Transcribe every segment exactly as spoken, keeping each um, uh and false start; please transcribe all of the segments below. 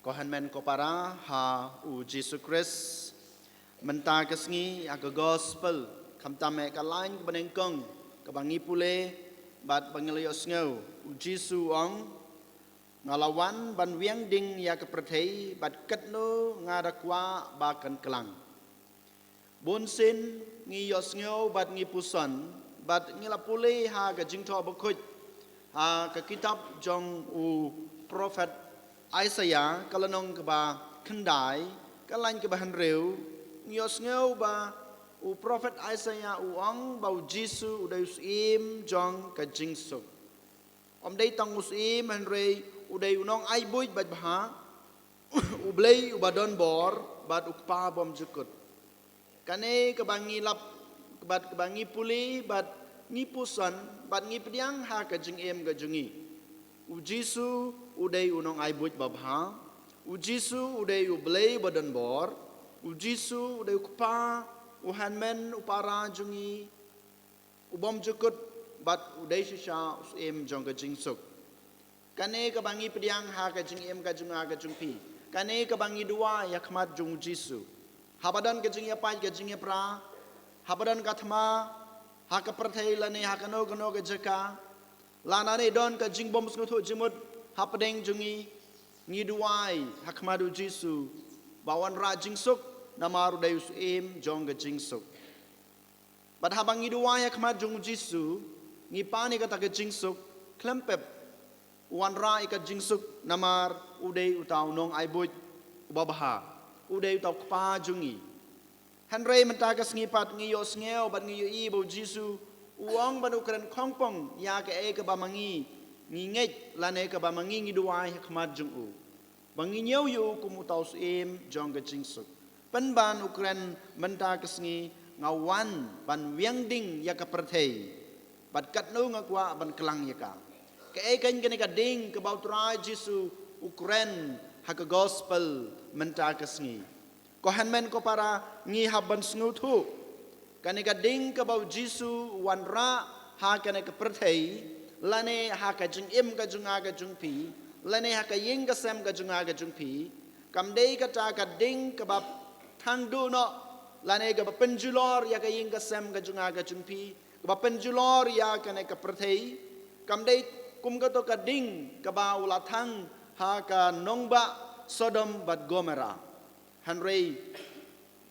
Ko hynmen ko para ha u Jisu Khrist, mynta ka sngi ha ka gospel, khamtam eh ka lain kaba nyngkong kaba ngi pule bad ba ngi la ïohsngew, u Jisu u ong, nga la wan ban wiang ding ïa ka pyrthei, bad katno nga da kwah ba kan klang. Bunsien ngi ïohsngew bad ngi puson, bad ngi la pule ha ka Jingthoh Bakhuid, ha ka kitab jong u prophet Isaiah, ka lynnong kaba khyndai, ka lain kaba hynriew, ngi ïohsngew ba u prophet Isaiah u ong ba u Jisu u dei u syiem jong ka jingsuk. Um dei tang u syiem, hynrei u dei u nongaitbuit bad bha, u Blei uba don bor, bad u Kpa bymjukut. Kane kaba ngi lap, bad kaba ngi pule, bad ngi puson, bad ngi pdiang ha ka jingim ka jong ngi. U Jisu u dei u nongaitbuit ba bha, u Jisu u dei u Blei uba don bor, u Jisu u dei u Kpa, u hynmen u para jong ngi, u bymjukut, bad u dei shisha u syiem jong ka jingsuk. Kane kaba ngi pdiang ha ka jingim ka jong nga ka jong phi. Kane kaba ngi duwai ha khmat jong u Jisu. Haba don ka jingïapait ka jingïapra, haba don ka thma ha ka pyrthei lane ha kano kano ka jaka, lane don ka jingbymsngewthuh jingmut hapdeng jong ngi, ngi duwai ha khmat u Jisu ba un wanrah jingsuk, namar u dei u syiem jong ka jingsuk. Bad haba ngi duwai ha khmat jong u Jisu, ngi pan ïa kata ka jingsuk, khlem pep, u wanrah ïa ka jingsuk, namar u dei uta u nongaitbuit uba bha, u dei uta u Kpa jong ngi. Hynrei mynta ka sngi pat ngi ïohsngew bad ngi ïohi ba u Jisu u ong ban u kren khongpong ïa kaei kaba ma ngi ngi ngeit lane kaba ma ngi ngi duwai ha khmat jong u, ba ngi ñiew ïa u kum uta u syiem jong ka jingsuk. Pynban u kren mynta ka sngi, nga wan ban wiang ding ïa ka pyrthei, bad katno nga kwah ban klang ïa ka. Kaei kane ka ding kaba u Trai Jisu u kren ha ka gospel mynta ka sngi? Ko hynmen ko para, ngi hap ban sngewthuh, kane ka ding kaba u Jisu u wanrah ha kane ka pyrthei, lane ha ka jingim ka jong nga ka jong phi, lane ha ka ïing ka sem ka jong nga ka jong phi, kam dei kata ka ding kaba thang duh noh, lane kaba pynjulor ïa ka ïing ka sem ka jong nga ka jong phi, kaba pynjulor ïa kane ka pyrthei. Kam dei kum kato ka ding kaba u la thang ha ka nongbah Sodom bad Gomorrah. Hynrei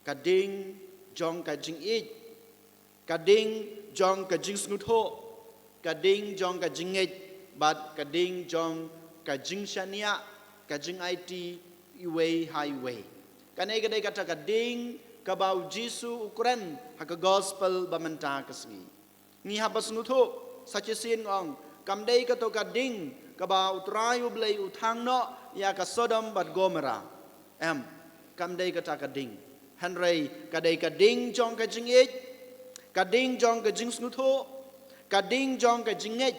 ka ding jong ka jingïeit, ka ding jong ka jingsngewthuh, ka ding jong ka jingngeit, bad ka ding jong ka jingshaniah, ka jingaiti iwei ha iwei. Kane ka dei kata ka ding kaba u Jisu u kren ha ka gospel ba mynta ka sngi. Ngi hap ban sngewthuh, sa shisien nga ong, kam dei kato ka ding kaba u Trai u Blei u thang noh ïa ka Sodom bad Gomorrah. Em, kam dei kata ka ding. Hynrei ka dei ka ding jong ka jingïeit, ka ding jong ka jingsngewthuh, ka ding jong ka jingngeit,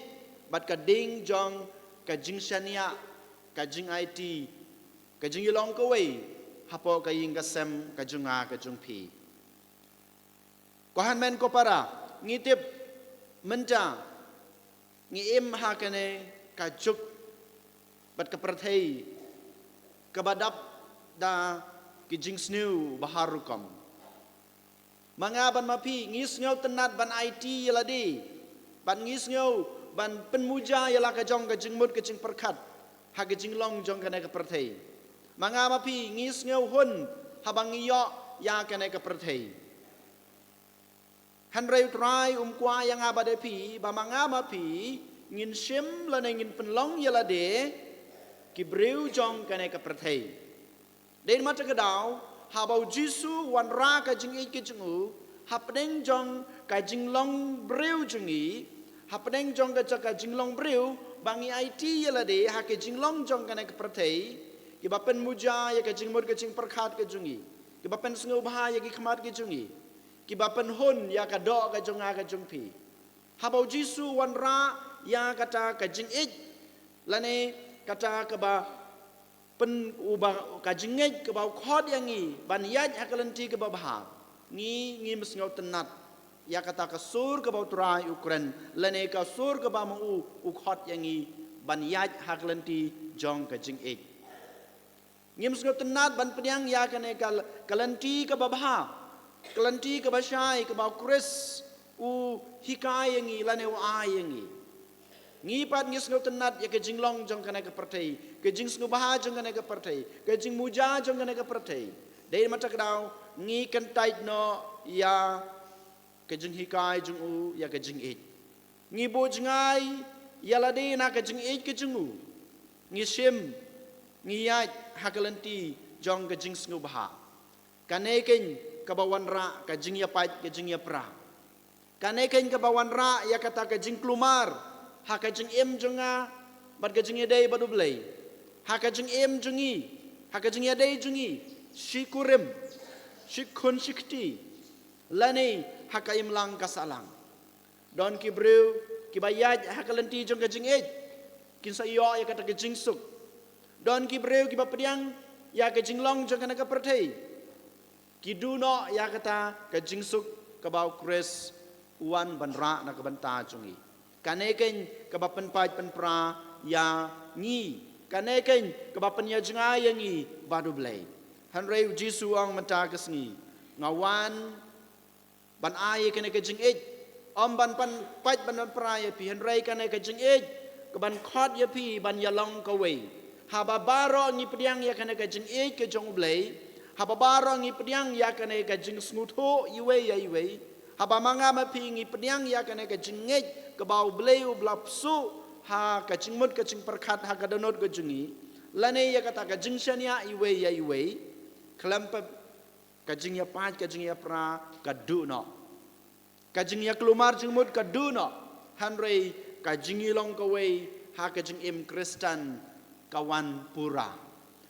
bad ka ding jong ka jingshaniah, ka jingaiti, ka jingïalong kawei hapoh ka ïing ka sem ka jong nga ka jong phi. Ko hynmen ko para, ngi tip mynta ngi im ha kane ka juk bad ka pyrthei kaba dap da ki jingsniew ba har rukom. Ma nga bad ma phi ngi sngewtynnat ban aiti ïa lade, bad ngi sngew ban pynmuja ïa la ka jong ka jingmut ka jingpyrkhat ha ka jinglong jong kane ka pyrthei. Ma nga ma phi ngi sngewhun haba ngi ïoh ïa kane ka pyrthei. Hynrei u Trai um kwah ïa nga bad ïa phi ba ma nga ma phi ngin shim lane ngin pynlong ïa lade ki briew jong kane ka pyrthei. Dei namar kata ka daw, haba u Jisu u wanrah ka jingïeit ka jong u hapdeng jong ka jinglong briew jong ngi, hapdeng jong ka jaka jinglong briew ba ngi aiti ïa lade ha ka jinglong jong kane ka pyrthei, kiba pynmuja ïa ka jingmut ka jingpyrkhat ka jong ngi, kiba pynsngewbha ïa ki khmat ka jong ngi, kiba pynhun ïa ka doh ka jong nga ka jong phi. Haba u Jisu u wanrah ïa kata ka jingïeit lane kata kaba pyn-, uba, ka jingngeit kaba u khot ïa ngi ban ïaid ha ka lynti kaba bha, ngi ngim sngewtynnat ïa kata ka sur kaba u Trai u kren lane ka sur kaba ma u u khot ïa ngi ban ïaid ha ka lynti jong ka jingïeit. Ngim sngewtynnat ban pdiang ïa kane ka, ka lynti kaba bha, ka lynti kaba shai, kaba u Khrist u hikai ïa ngi lane u ai ïa ngi. Ngi pat ngi sngewtynnat ïa ka jinglong jong kane ka pyrthei, ka jingsngewbha jong kane ka pyrthei, ka jingmuja jong kane ka pyrthei. Dei na kata ka daw ngi kyntait noh ïa ka jinghikai jong u, ïa ka jingïeit. Ngi buh jngai ïa lade na ka jingïeit ka jong u. Ngi shim, ngi ïaid ha ka lynti jong ka jingsngewbha. Kane keiñ kaba wanrah ka jingïapait, ka jingïapra. Kane keiñ kaba wanrah ïa kata ka jingkulmar ha ka jingim jong nga bad ka jingïadei bad U Blei, ha ka jingim jong ngi, ha ka jingïadei jong ngi, shi kurim, shi khun shi kti, lane ha ka imlang ka sahlang. Don ki briew kiba ïaid ha ka lynti jong ka jingïeit, kin sa ïoh ïa kata ka jingsuk. Don ki briew kiba pdiang ïa ka jinglong jong kane ka pyrthei, ki duh noh ïa kata ka jingsuk kaba u Khrist u wan ban rah na ka bynta jong ngi. Kane keiñ kaba pynpait pynpra ïa ngi, kane keiñ kaba pynïajngai ïa ngi bad U Blei. Hynrei u Jisu u ong mynta ka sngi, nga wan ban ai ïa kane ka jingïeit, ym ban pynpait ban pynpra ïa phi, hynrei kane ka jingïeit ka ban khot ïa phi ban ïalong kawei. Haba baroh ngi pdiang ïa kane ka jingïeit ka jong U Blei, haba baroh ngi pdiang ïa kane ka jingsngewthuh iwei ïa iwei, haba ma nga ma phi ngi pdiang ïa kane ka jingngeit kaba U Blei u la pynsuh ha ka jingmut ka jingpyrkhat ha ka dohnud ka jong ngi, lane ïa kata ka jingshaniah iwei ïa iwei, khlem pep ka jingïapait, ka jingïapra ka duh noh. Ka jingïakulmar jingmut ka duh noh. Hynrei ka jingïalong kawei ha ka jingim Khristan ka wan pura.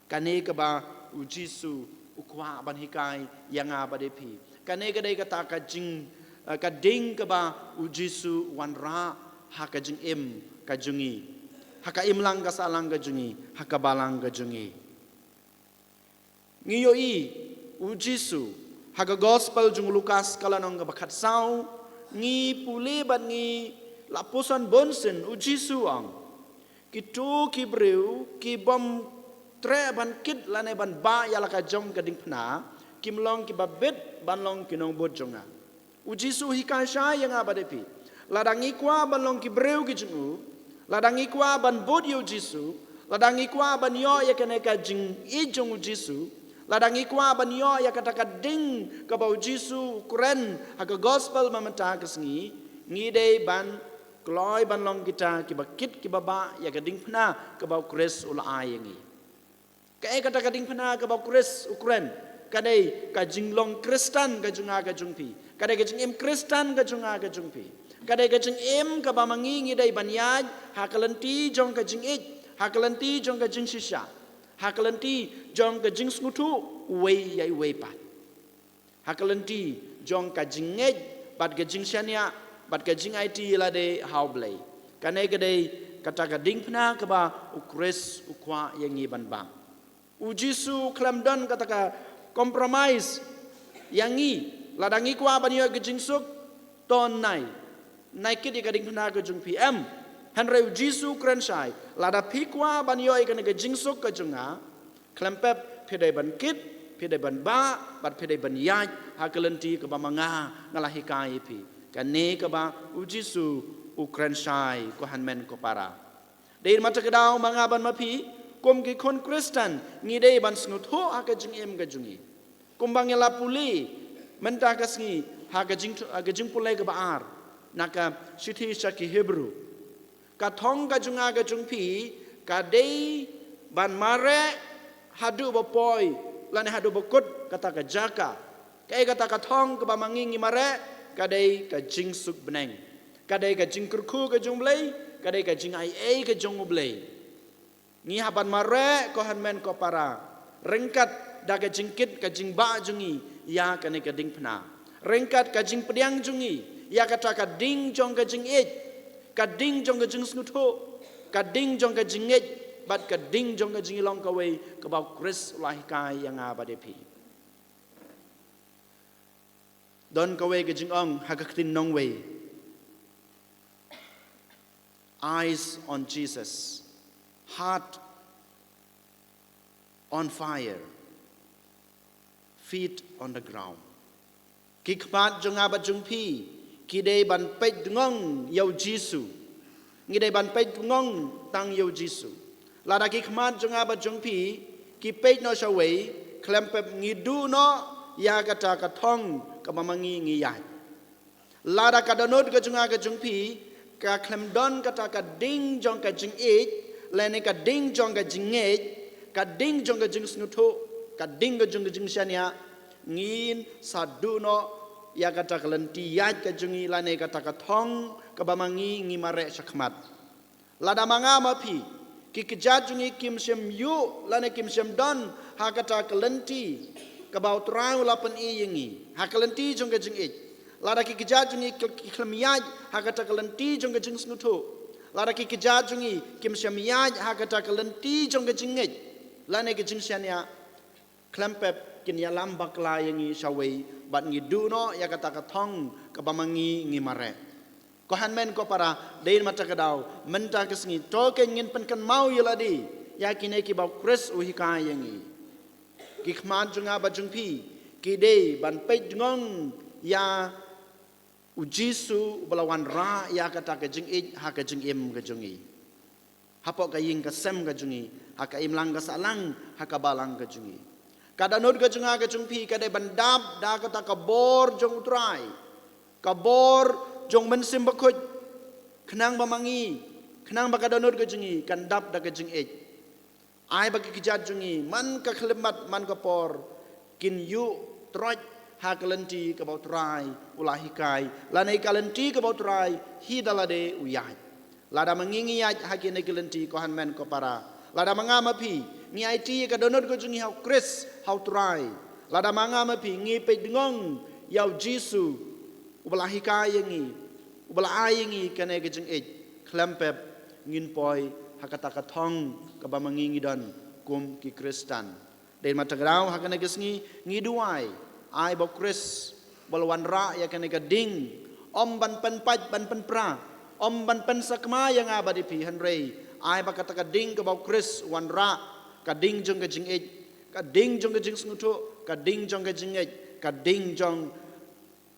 Kane kaba u Jisu u kwah ban hikai ïa nga bad ïa phi. Kane ka dei kata ka jing, eh, ka ding kaba u Jisu u wanrah ha ka jingim ka jong ngi, ha ka imlang ka sahlang ka jong ngi, ha ka balang ka jong ngi. Ngi ïohi u Jisu ha ka Gospel jong u Lukas ka lynnong kaba khatsaw, ngi pule bad ngi la puson bunsien, u Jisu u ong, kito ki briew ki bym treh ban kit lane ban bah ïa la ka jong ka diengphna, kim long kiba bit ban long ki nongbud jong nga. U Jisu u hikai shai ïa nga bad ïa phi, lada ngi kwah ban long ki briew ki jong u, lada ngi kwah ban bud ïa u Jisu, lada ngi kwah ban ïoh ïa kane ka jingïeit jong u Jisu, lada ngi kwah ban ïoh ïa kata ka ding kaba u Jisu u kren ha ka Gospel mynta ka sngi, ngi dei ban kloi ban long kita kiba kit kiba bah ïa ka diengphna kaba u Khrist u la ai ïa ngi. Kaei kata ka diengphna kaba u Khrist u kren? Ka dei ka jinglong Khristan ka jong nga ka jong phi. Ka dei ka jingim Khristan ka jong nga ka jong phi. Ka dei ka jingim kaba ma ngi ngi dei ban ïaid ha ka lynti jong ka jingïeit, ha ka lynti jong ka jingshisha, ha ka lynti jong ka jingsngewthuh uwei ïa uwei pat, ha ka lynti jong ka jingngeit bad ka jingshaniah bad ka jingaiti lade ha u Blei. Kane ka dei kata ka diengphna kaba u Khrist u kwah ïa ngi ban bah. U Jisu u khlem don kata ka compromise ïa ngi. Lada ngi kwah ban ïoh ka jingsuk, to nai, nai kit ïa ka diengphna ka jong phi, em. Hynrei u Jisu u kren shai, lada phi kwah ban ïoh ïa kane ka jingsuk ka jong nga, khlem pep phi dei ban kit, phi dei ban bah bad phi dei ban ïaid ha ka lynti kaba ma nga nga la hikai ïa phi. Kane kaba u Jisu u kren shai, ko hynmen ko para. Dei na kata ka daw ma nga bad ma phi kum ki khun Khristan ngi dei ban sngewthuh ha ka jingim ka jong ngi. Kumba ngi la pule mynta ka sngi ha ka jing, ha ka jingpule kaba ar na ka shithi sha ki Hebru. Ka thong ka jong nga ka jong phi ka dei ban mareh haduh ba poi lane haduh ba kut kata ka jaka. Kaei kata ka thong kaba ma ngi ngi mareh? Ka dei ka jingsuk bneng. Ka dei ka jingkyrkhu ka jong u Blei, ka dei ka jingaiei ka jong u Blei. Ngi hap ban mareh, ko hynmen ko para, ryngkat da ka jingkit ka jingbah jong ngi ïa kane ka diengphna, ryngkat ka jingpdiang jong ngi ïa kata ka ding jong ka jingïeit, ka ding jong ka jingsngewthuh, ka ding jong ka jingngeit bad ka ding jong ka jingïalong kawei kaba u Khrist u la hikai ïa nga bad ïa phi. Don kawei ka jingong ha ka ktien nongwei, eyes on Jesus, heart on fire, feet on the ground. Ki khmat jong nga bad jong phi ki dei ban peit dngong ïa u Jisu. Ngi dei ban peit dngong tang ïa u Jisu. Lada ki khmat jong nga bad jong phi ki peit noh shawei, khlem pep ngi duh noh ïa kata ka thong kaba ma ngi ngi ïaid. Lada ka dohnud ka jong nga ka jong phi ka khlem don kata ka ding jong ka jingïeit, lane ka ding jong ka jingngeit, ka ding jong ka jingsngewthuh, ka ding ka jong ka jingshaniah, ngin sa duh noh ïa kata ka lynti ïaid ka jong ngi, lane kata ka thong kaba ma ngi ngi mareh shakhmat. Lada ma nga ma phi, ki kjat jong ngi kim shym ïuh lane kim shym don ha kata ka lynti kaba u Trai u la pyni ïa ngi ha ka lynti jong ka jingïeit. Lada ki kjat jong ngi ki khlem ïaid ha kata ka lynti jong ka jingsngewthuh, lada ki kjat jong ngi kim shym ïaid ha kata ka lynti jong ka jingngeit lane ka jingshaniah, khlem pep kin ïalam bakla ïa ngi shawei bad ngi duh noh ïa kata ka thong kaba ma ngi ngi mareh. Ko hynmen ko para, dei na kata ka daw mynta ka sngi to kein ngin pynkynmaw ïa lade ïa kine kiba u Khrist u hikai ïa ngi. Ki khmat jong nga bad jong phi ki dei ban peit dngong ïa u Jisu uba la wanrah ïa kata ka jingïeit ha ka jingim ka jong ngi, hapoh ka ïing ka sem ka jong ngi, ha ka imlang ka sahlang, ha ka balang ka jong ngi. Ka dohnud ka jong nga ka jong phi ka dei ban dap da kata ka bor jong u Trai, ka bor jong u Mynsiem Bakhuid, khnang ba ma ngi, khnang ba ka dohnud ka jong ngi kan dap da ka jingïeit. Ai ba ki kjat jong ngi man ka khyllipmat man ka por kin ïuh troid ha ka lynti kaba u Trai u la hikai, lane ka lynti kaba u Trai hi da lade u ïaid. Lada ma ngi ngi ïaid ha kine ki lynti, ko hynmen ko para, lada ma nga ma phi ngi aiti ïa ka dohnud ka jong ngi ha u Khrist, ha u Trai, lada ma nga ma phi ngi peit dngong ïa u Jisu uba la hikai ïa ngi, uba la ai ïa ngi kane ka jingïeit, khlem pep ngin poi ha kata ka thong kaba ma ngi ngi don kum ki Khristan. Dei na kata ka daw ha kane ka sngi ngi duwai, ai ba u Khrist uba la wanrah ïa kane ka ding, ym ban pynpait ban pynpra, ym ban pynsakma ïa nga bad ïa phi, hynrei ai ba kata ka ding kaba u Khrist u wanrah, ka ding jong ka jingïeit, ka ding jong ka jingsngewthuh, ka ding jong ka jingngeit, ka ding jong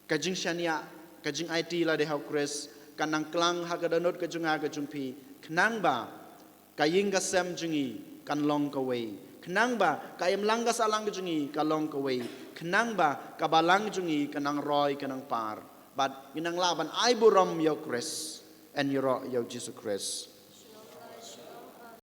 ka jingshaniah, ka jingaiti lade ha u Khrist, kan nang klang ha ka dohnud ka jong nga ka jong phi, khnang ba ka ïing ka sem jong ngi kan long kawei, khnang ba ka imlang ka sahlang ka jong ngi ka long kawei, khnang ba ka balang jong ngi ka nang roi ka nang par, bad ngin nang lah ban ai burom ïa u Khrist, yn ïaroh ïa u Jisu Khrist.